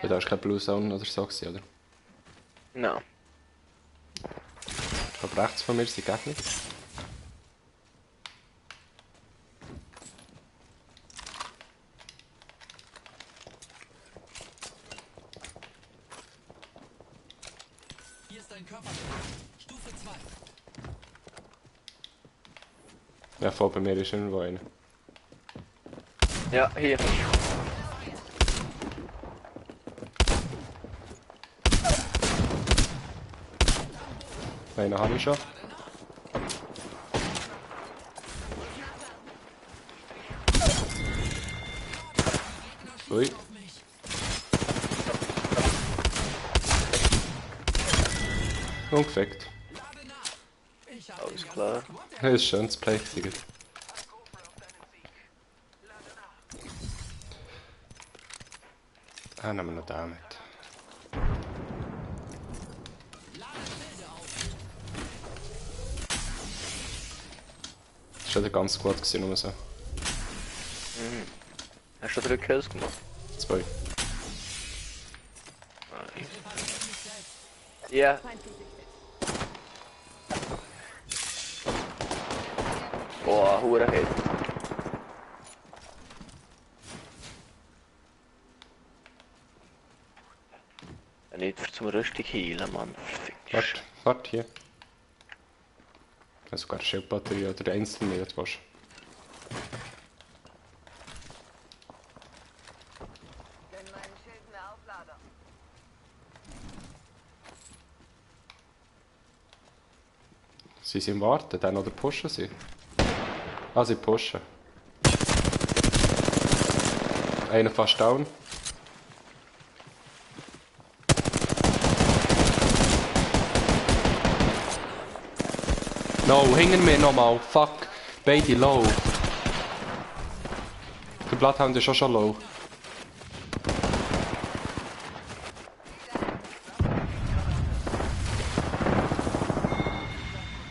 Da war kein Blue Zone oder so, oder? No. Ich glaube, rechts von mir sind Gegner. Hier ist ein Körper. Stufe 2. Ja, vor bei mir ist irgendwo einer. Ja, hier. Einen habe ich schon. Ui. Ungefickt. Alles klar. Das ist schön, das Play gewesen. Ah, nehmen wir noch den mit. Das war ja ganz gut gewesen, nur so. Hast du 3 Kills gemacht? 2. Ja. Boah, hure Hit. Ja, nicht für zum Rüstung heilen, Mann. Warte, warte hier. Ich habe sogar eine Schildbatterie oder einzelne nicht willst. Sie sind im Warten, dann oder pushen sie? Ah, sie pushen. Einer fast down. No, hingen mir nochmal. Fuck. Beide low. Der Bloodhound ist auch schon low.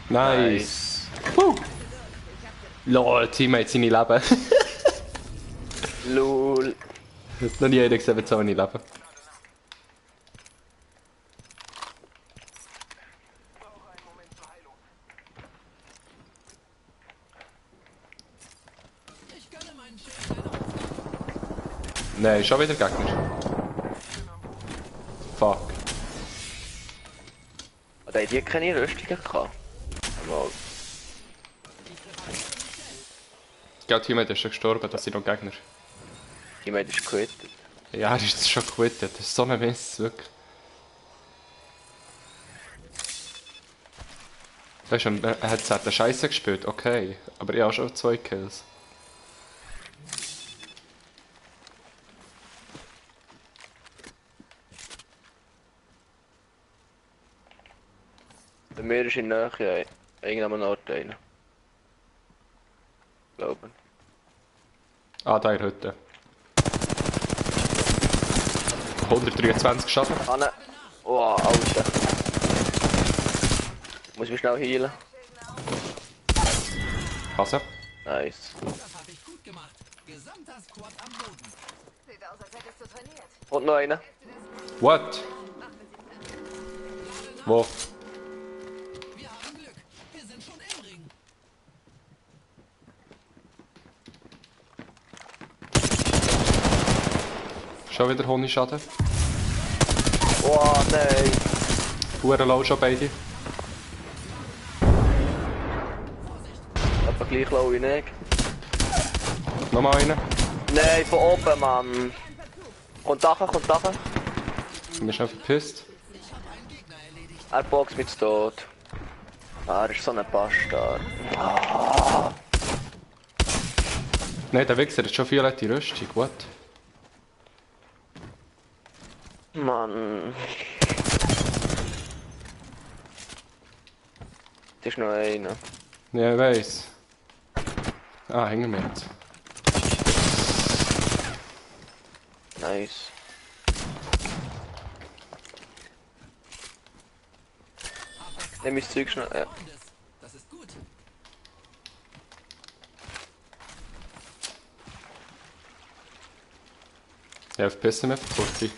Nice. Lol, Teammate seine Leben. Lol. Noch nie einer gesehen mit so einem Leben. Ich gönne meinen Schild eine Aufgabe. Nein, schon wieder Gegner. Fuck. Oder hat die keine Rüstungen gehabt? Aber Ja, Teammate ist schon gestorben, das sind noch Gegner. jemand ist quittet. Ja, er ist schon quittet. Das ist so ein Mist, wirklich. Weißt du, er hat zwar den Scheiße gespielt, okay. Aber ich habe schon 2 Kills. Bei mir ist in der Nähe irgendeinem Ort einer. Glaube. Ah, da in der Hütte. 123 Schaden. Ah ne. Oh, Alter. Muss mich schnell heilen. Hase. Nice. Das habe ich gut gemacht. Gesamter Squad am Boden. Sieht aus, als hättest du trainiert. Und noch einer. What? Wo? Wir haben Glück. Wir sind schon im Ring. Schon wieder Honigschaden. Oh nein. Huren low schon beide. Aber gleich low wie ich. Nochmal einer. Nein, von oben, Mann. Kommt nachher, kommt nachher. Ich bin schon verpisst. Er boxt mich zu tot. Ah, er ist so ein Bastard. Nein, der Wichser hat schon violette Rüstung. What? Mann. Das ist noch einer. Ja, ich weiss. Ah, hängen wir jetzt. Nice. Nimm mein Zeug schnell. Ja. Das ist gut. Ja, verpissen wir, Kurti.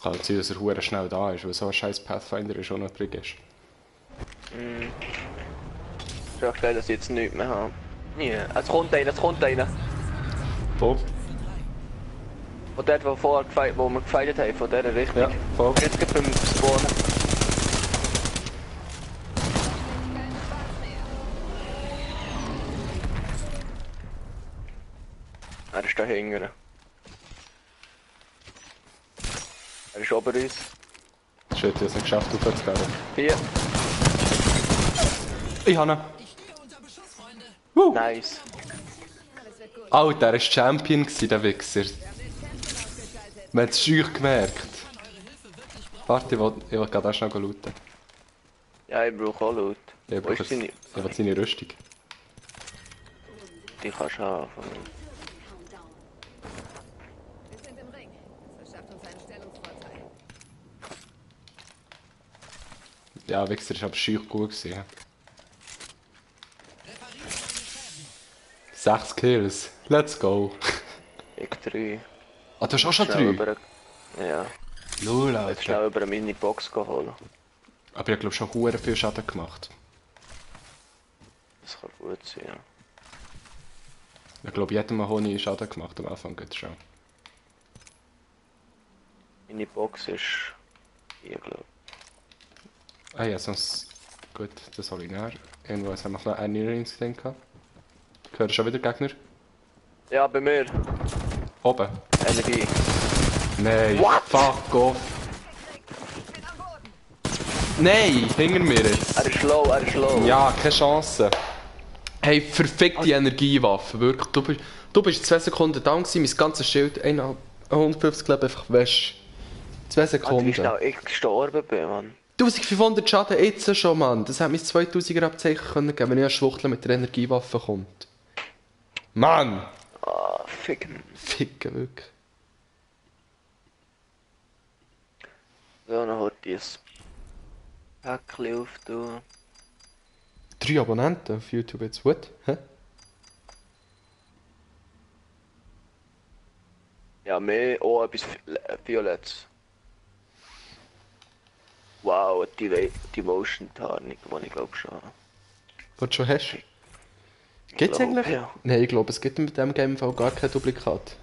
Kann sein, dass er hure schnell da ist, weil so ein scheiß Pathfinder schon noch übrig ist. Ist auch geil, dass ich jetzt nichts mehr habe. Ja, es kommt einer, es kommt einer. Wo? Und dort, wo, vorher wo wir gefeiert haben, von dieser Richtung. Ja, voll. Jetzt gibt es beim Spawnen. Er ist da hinten. Er ist ober uns. Shit, ich hab's nicht geschafft, aufzugehen. Hier. Ich habe ihn. Ich stehe unter Beschuss, Freunde. Nice. Alter, er war Champion, der Wichser. Man hat es schüch gemerkt. Warte, ich will gerade auch schnell looten. Ja, ich brauche auch Loot. Ich Wo ist deine? will seine Rüstung. Die kannst du haben. Wir sind im Ring. Das verschafft uns einen Stellungsvorteil. Ja, Wichser war aber schüch gut gewesen. 6 Kills. Let's go. Ich 3. Ah, du hast auch schon Schnell 3? über- Ja, Lol, jetzt schnell Alter. über eine Mini-Box holen. Aber ich glaube schon hure viel Schaden gemacht. Das kann gut sein, ja. Ich glaube, jedem Mal habe ich Schaden gemacht am Anfang geht schon. Mini-Box ist hier, glaube Ah ja, sonst... Gut, das habe ich näher. Irgendwo haben wir noch einen Earnings gesehen. Hörst du schon wieder Gegner? ich. Ja, bei mir. Oben. Energie. Nein, What? fuck off. Nein, hinter mir jetzt. Er ist low, er ist low. Ja, keine Chance. Hey, verfickte Energiewaffe, wirklich. Du bist 2 Sekunden down gewesen, mein ganzes Schild, 150 Leben einfach wäsch. 2 Wie Sekunden. schnell ich gestorben bin, Mann. 1500 Schaden jetzt schon, Mann. Das hat mir 2000er Abzeichen können geben, wenn ich an Schwuchteln mit der Energiewaffe kommt. Mann! Ah, ficken. Ficken, wirklich. So, dann hat dieses Päckchen auftun. 3 Abonnenten auf YouTube jetzt, what? Hä? Ja, mehr auch etwas Violettes. Wow, die Motion-Tarnung, die ich glaube schon habe. Was du schon hast? Gibt's glaub, eigentlich? ja. Nein, ich glaube, es gibt mit dem Game im Fall gar kein Duplikat.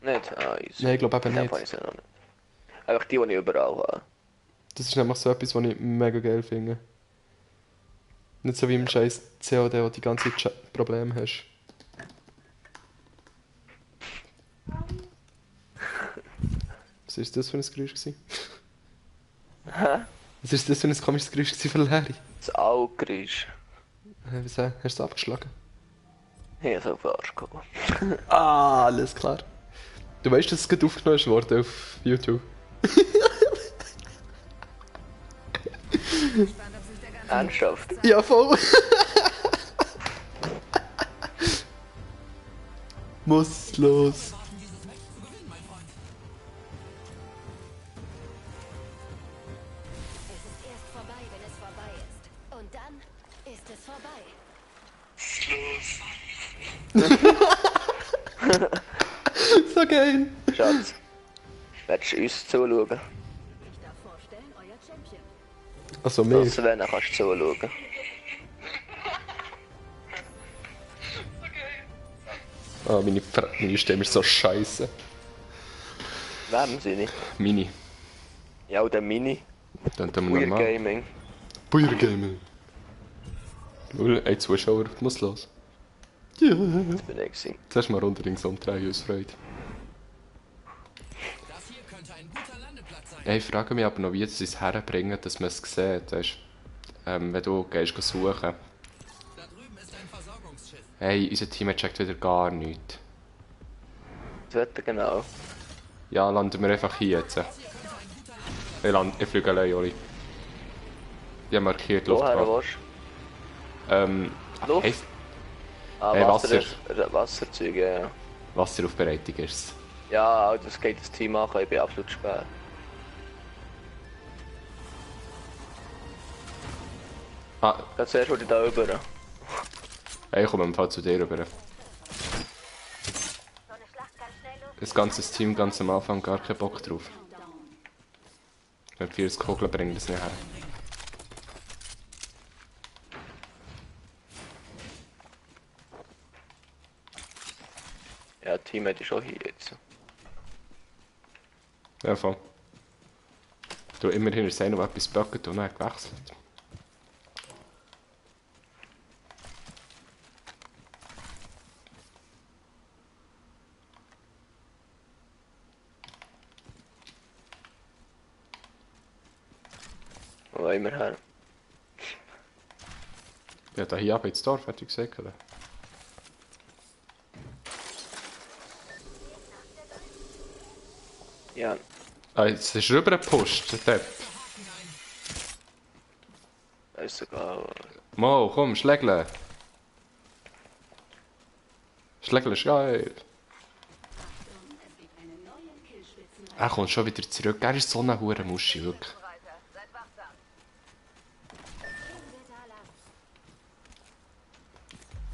Nicht? Ah, easy. Nein, ich glaube eben Das nicht. weiß ich noch nicht. Einfach die ich überall habe. Das ist nämlich so etwas, was ich mega geil finde. Nicht so wie im scheiß COD, wo du die ganze Zeit Probleme hast. Was ist das für ein Geräusch gewesen? Hä? Was ist das für ein komisches Geräusch gewesen für Larry? Das Augeräusch. Wieso? Hast du es abgeschlagen? Ich habe so auf den Arsch gekommen. Ah, alles klar. Du weißt, dass es gerade aufgenommen ist worden auf YouTube. Ernsthaft? Ja, voll. Muss los. Es ist erst vorbei, wenn es vorbei ist. Und dann ist es vorbei. So geil. Schatz. Willst du uns zuschauen? Ich darf vorstellen, euer Champion. Also mehr. Das Sven, kannst du zuschauen. Ah, meine Stimme ist so scheiße. Wem sind ich? Mini. Ja, der Mini. Dann tun wir Weird normal. Gaming. Weird Gaming. Null, ein Zuschauer muss los. Ja. Das bin ich gewesen. Zuerst mal rundrings umdrehen, uns Freude. Das hier könnte ein guter Landeplatz sein. Hey, ich frage mich aber noch, wie sie es herbringen, dass man es sieht. Weißt? Wenn du gehst suchen. Da drüben ist ein Versorgungsschiff. Hey, unser Team checkt wieder gar nichts. Das Wetter genau. Ja, landen wir einfach hier jetzt. Ich fliege allein, Oli. Ich habe markiert Woher Luftwaffe. willst du? Luft? Hey, Ah, Hey, Wasser. Wasser. Wasserzeuge, ja. Wasseraufbereitung ist es. Ja, das geht das Team an, ich bin absolut spät. Ah, Ganz zuerst wurde ich da rüber. hey, ich komme im Fall zu dir rüber. So eine Schlacht kann schnell los. Das ganze Team ganz am Anfang gar keinen Bock drauf. Mit 40 Kugeln bringt das nicht her. Ja, Teammate ist auch hier jetzt. Ja, voll. Du immerhin ist einer, der etwas böckert und dann gewechselt. Wo wollen wir her? Ja, da hier ab ins Dorf, hätte ich gesagt. Oder? Ja, Ah, jetzt ist rüber gepusht, der Depp. da ist sogar... Mo, komm, schlägle. Schlägle ist geil. Er kommt schon wieder zurück. Er ist so eine hure Muschi, wirklich. Seid wachsam.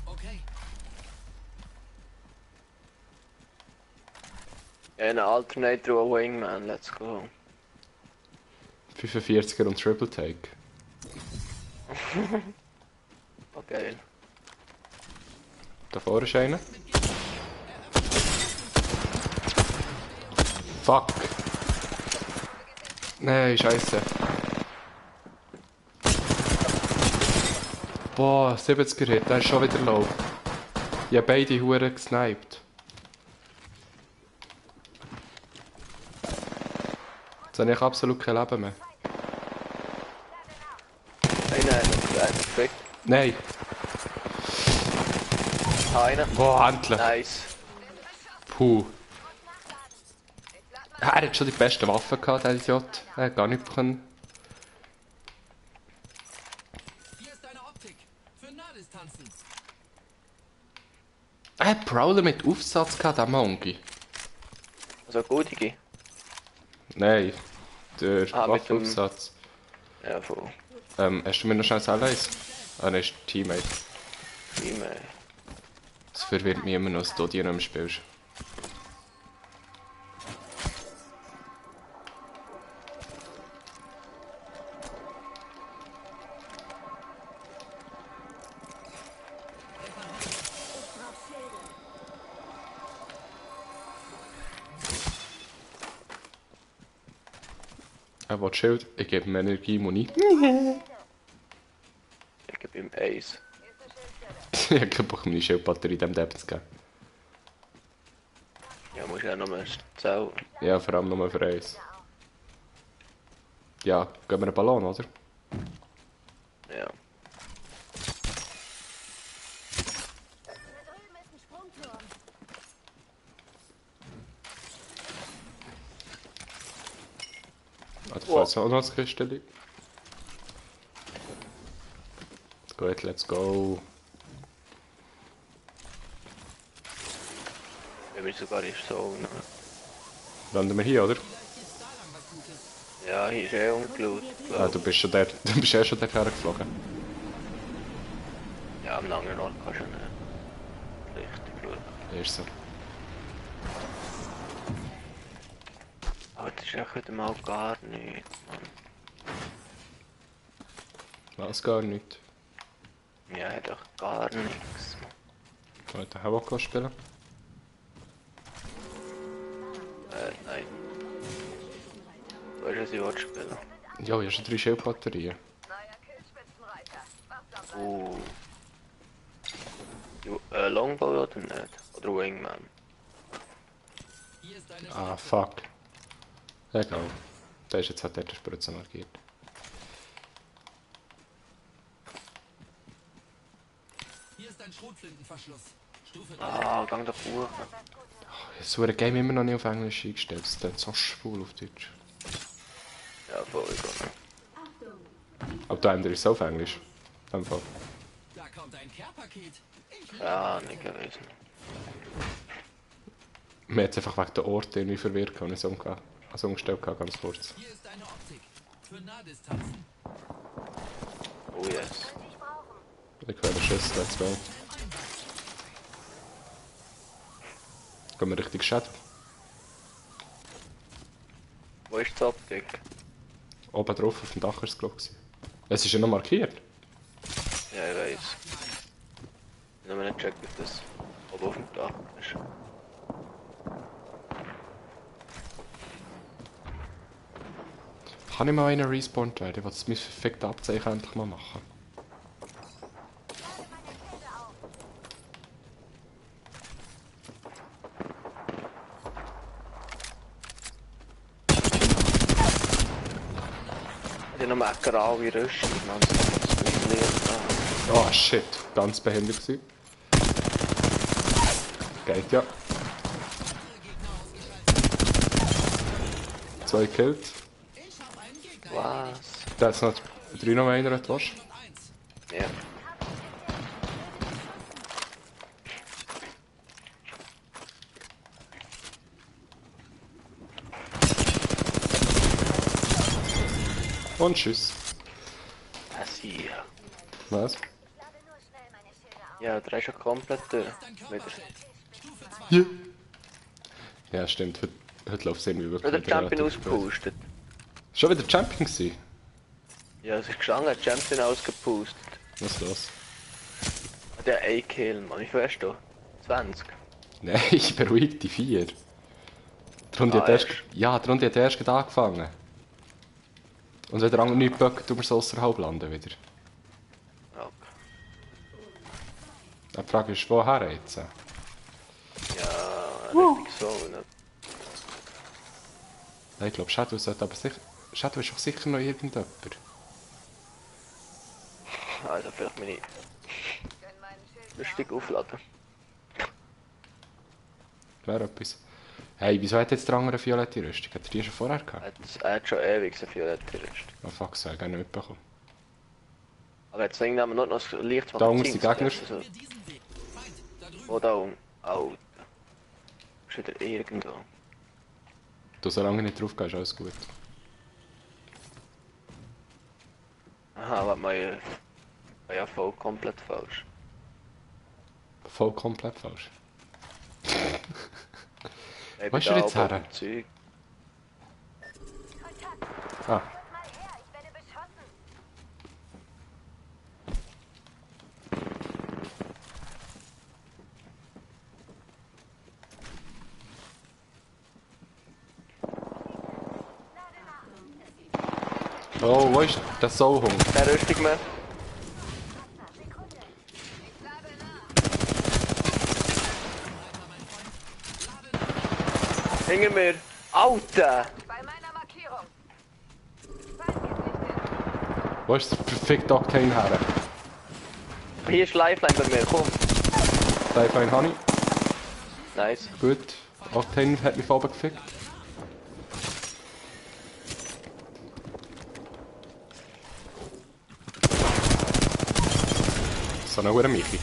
Okay. Ein Alternator und Wingman, let's go. 45er und Triple Take. Oh, geil. Da vorne ist einer. Fuck. Nein, scheiße. Boah, 70er Hit, der ist schon wieder low. Ich habe beide Huren gesniped. Jetzt habe ich absolut kein Leben mehr. Einer perfekt. Nein. Einer. Boah, endlich. Nice. Puh. Er hat schon die besten Waffen gehabt, der Idiot. Er hat gar nicht können. Hier ist deine Optik. Für Nahdistanzen. Er hat Prowler mit Aufsatz gehabt, der Mongi. Also Gutige. Nein, der Mit dem- Waffenaufsatz. Ja, voll. Hast du mir noch schnell das Allies? Ah, nein, ist Teammate. E-Mail. Das verwirrt mich immer noch, dass du die nicht mehr spielst. Er will Schild, ich gebe ihm Energie, Muni. Ich gebe ihm Ace. Ich habe keinen Bock, meine Schildbatterie dem Depp zu geben. Ja, muss ja noch mal zählen. Ja, vor allem nur für eins. Ja, geben wir einen Ballon, oder? Ja. Da drüben ist ein Sprungturm. Ah, da fällt jetzt auch noch das Kistchen. Gut, let's go. Wenn wir sogar in Zone. Landen wir hier, oder? Ja, hier ist eh ungelut. Ah, du bist schon der. Du bist ja schon der geflogen. Ja, am langen Ort kannst du nicht richtig schauen. Ist so. Aber das ist echt wieder mal gar nichts, Mann. Was gar nicht. Ja, hat doch gar nichts. Heute Havoc spielen. Nein. Weißt du, was ich will spielen? Ja, ich habe schon 3 Schildbatterien. Neuer Killspitzenreiter. Wachsam bleiben. Longbow oder nicht? Oder Wingman? Hier ist deine Ah, fuck. Egal. Der ist jetzt halt der Spritze markiert. Hier ist dein Schrotflintenverschluss. Stufe 3. Ah, gang doch hoch. So ein Game immer noch nicht auf Englisch eingestellt. Das ist so schwul auf Deutsch. Ja, voll egal. Aber der andere ist auf Englisch. Einfach. Da kommt ein Care-Paket. Ich Ja, nicht gewesen. Mir hat einfach wegen der Orte irgendwie verwirrt, wenn ich so umgestellt habe, ganz kurz. Hier ist deine Optik. Für Nahdistanzen. Oh yes. Ich höre Schuss, let's go. Gehen wir richtig Shadow. Wo ist die Optik? oben drauf auf dem Dach war es, glaube ich. Es ist ja noch markiert. Ja, ich weiß. Ich habe nicht gecheckt, ob das oben auf dem Dach ist. Kann ich mal einen respawned werden? Ich will das mein verficktes Abzeichen endlich mal machen. Ich habe noch eine graue Rüstung, man. Das ist Oh shit, ganz behindert gewesen. Geht ja. 2 Kills. Ich habe einen Gegner. Was? Da ist noch 3 noch einer, was du willst. Ja. Und tschüss. Was hier? Was? Ja, der ist schon komplett durch. Wieder. Ja. Ja, stimmt. Heute läuft es irgendwie wirklich Oder der Champion relativ gut. ausgepustet. Schon wieder Champion gewesen? Ja, es ist gestanden, hat Champion ausgepustet. Was ist los? Der A-Kill, Mann. Wie viel hast du? 20. Nein, ich beruhige die 4. Die Runde hat erst... Ja, die Runde hat erst gerade angefangen. Und wenn der andere nicht böckt, tun wir so außerhalb landen wieder. Okay. Die Frage ist, woher jetzt? Ja, richtig so, ne? Ich glaube, Shadow sollte aber sicher... Shadow ist doch sicher noch irgendjemand. Also vielleicht meine Rüstung aufladen. Wäre etwas. Hey, wieso hat jetzt der andere eine violette Rüstung? Hat er die schon vorher gehabt? Er hat schon ewig so viel Rüstung. Oh fuck, so, ich habe nicht mitbekommen. Aber jetzt irgendwann noch das Licht Da unten sind die Gegner. Also, Diesen Weg. Feind, da drüben. wo da unten? Alter. Ist wieder irgendwo. Du, solange nicht drauf gehst, ist alles gut. Aha, warte mal. Ja, voll komplett falsch. Voll komplett falsch. Ich Wo ist bin er da jetzt oben her? auf dem Zeug. Ah, oh, wo ist der Sauhund? Der Rüstung mehr. Hinter mir. Alter! Bei meiner Markierung. Feind geht nicht hin. Wo ist der verfickte Octane her? Hier ist Lifeline bei mir, komm. Lifeline habe ich. Nice. Gut. Octane hat mich von oben gefickt. So eine Hure Michi.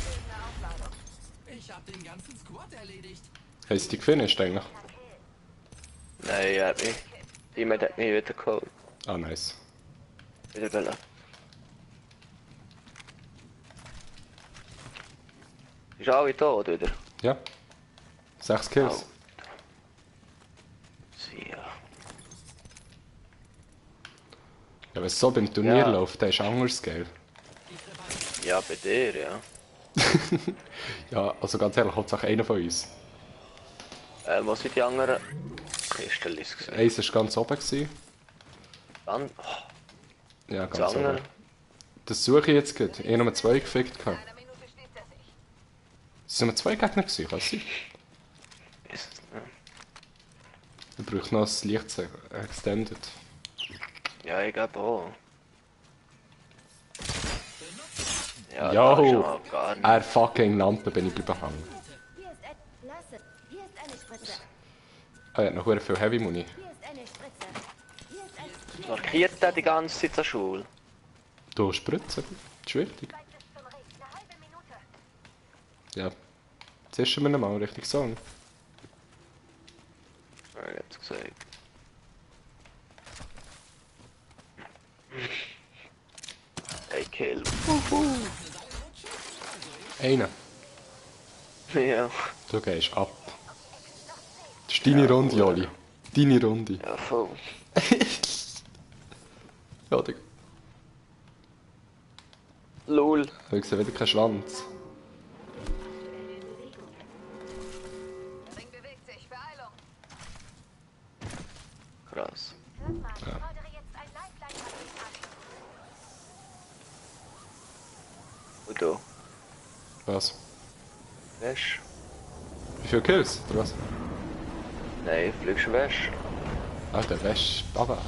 Ich habe den ganzen Squad erledigt. Hast du die gefinisht eigentlich? Nein, er hat mich. Jemand hat mich wieder geholt. Ah, nice. Wieder gelassen. Ist alle tot wieder? Ja. 6 Kills. Sie, ja. Ja, wenn es so beim Turnier Ja. läuft, dann ist anders, gell? Ja, bei dir, ja. Ja, also ganz ehrlich, Hauptsache einer von uns. Was sind die anderen Kisten gesehen? Eins war ganz oben. Gewesen. Dann, Ja, das ganz andere. oben. Das suche ich jetzt gerade. Ich habe nur 2 gefickt. In einer Minute schließt er sich. Es waren nur 2 Gegner, gewesen, kann es sein? Ist, Ich brauche noch das Licht Extended. ja, ich glaube auch. Ja, Jo. da ist schon mal gar nicht. Er fucking Lampe bin ich bleiben hängen. Hier ist Lasse. Hier ist eine Spritze. Ah, er hat noch sehr viel Heavy Money. Hier ist eine Spritze. Hier ist ein... Markiert er die ganze Zeit zur Schule? Du Spritzen, das ist wichtig. Weit bis zum Ring. Eine halbe Minute. Ja. Zischen wir ihn mal richtig Song. Ja, ich hab's gesagt. Hey, Kill. Einer. Ja, Du gehst ab. Das ist deine Runde, Joli. Deine Runde. ja, voll. Ja, Digga. Lul. Ich sehe wieder keinen Schwanz. Der Ring bewegt sich. Beeilung. Krass. Hört mal, ich fordere jetzt ein Lifeline-Paket an. Und du? Was? Wäsch? Wie viele Kills? Oder was? Nein, fliegst Wäsch. Alter, Wäsch. Aber.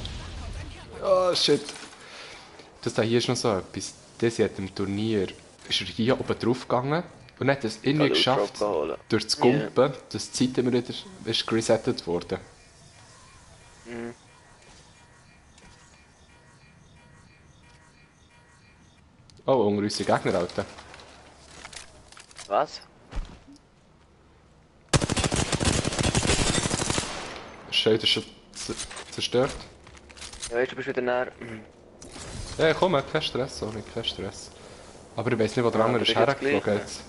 Oh shit. Das da hier ist noch so etwas. Das hat im Turnier ist er hier oben drauf gegangen und hat es irgendwie geschafft, durch das Gumpen, dass die Zeit immer wieder ist geresettet wurde. Mhm. Oh, unter unsere Gegner, Alter. Was? Das Schild ist schon zerstört. Ja, weißt du, bist wieder näher. Ja, komm, kein Stress, sorry, kein Stress. Aber ich weiß nicht, wo der Ja, andere aber ist ich jetzt hergeflogen gleich, jetzt.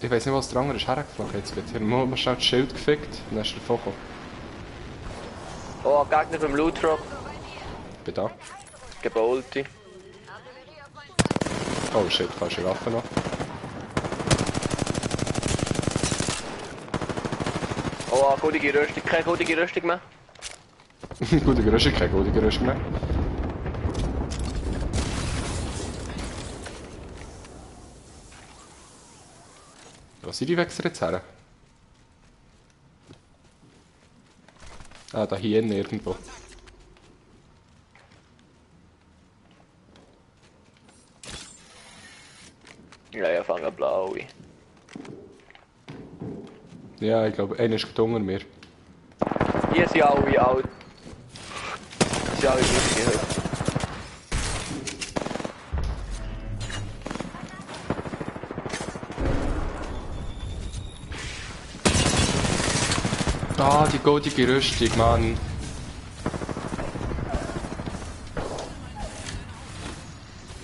Ich weiß nicht, wo der andere ist hergeflogen jetzt. Ich habe mal schnell das Schild gefickt und dann ist er davon gekommen. Oh, Gegner vom Loot Drop. Ich bin da. Gebolti. Oh shit, falsche Waffe noch. Oh, gute Rüstung. Keine gute Rüstung mehr. Gute Gerüche, keine gute Gerüche mehr. Wo sind die Wechsel jetzt her? Ah, da hier irgendwo. Ja, ich fange blau ein. Ja, ich glaube, einer ist unter mir. Hier sind alle alt. Hier sind alle lustige heute. Ah, die goldige Rüstung, Mann.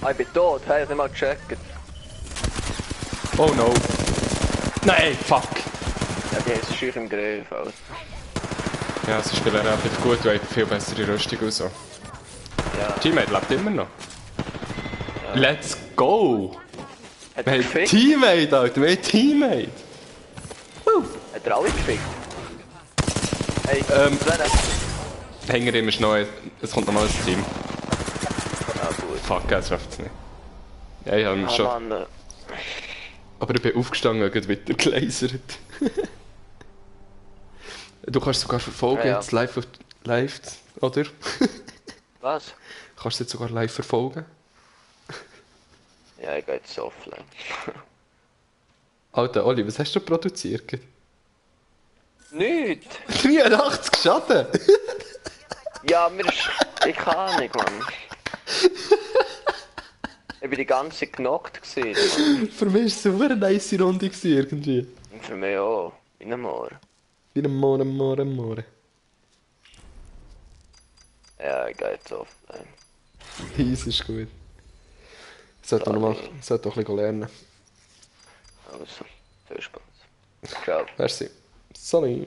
Ah, ich bin tot, hey, ich hab nicht mal gecheckt. Oh no. Nein, fuck. Ja, die haben schön im Griff, Alter. Ja, sie spielen relativ gut, weil viel bessere Rüstung und so. Ja. Teammate lebt immer noch. Let's go! Hat Wir er haben gefickt? Teammate, Alter, wir haben Teammate! Hat er alle gefickt? Hey, Hinter ihm ist noch es kommt noch mal ein Team. Ah, gut. Fuck, jetzt schafft es nicht. Ja, ich habe schon. Mann. Aber ich bin aufgestanden und wieder gelasert. Du kannst sogar verfolgen, Ja. jetzt live, oder? Was? Kannst du jetzt sogar live verfolgen? Ja, ich gehe jetzt offline. Alter, Oli, was hast du produziert? Nicht! 83 Schaden! Ja, mir ist... Ich kann nicht, Mann. Ich bin die ganze Zeit genockt gewesen, Mann. Für mich war es so eine nice Runde gewesen, irgendwie. Und für mich auch. In einem Moor. Wie ein More. Ja, ich gehe jetzt offline. Easy ist gut. Sollte doch noch ein bisschen lernen. Also, viel Spaß. Ciao. Merci. Sorry.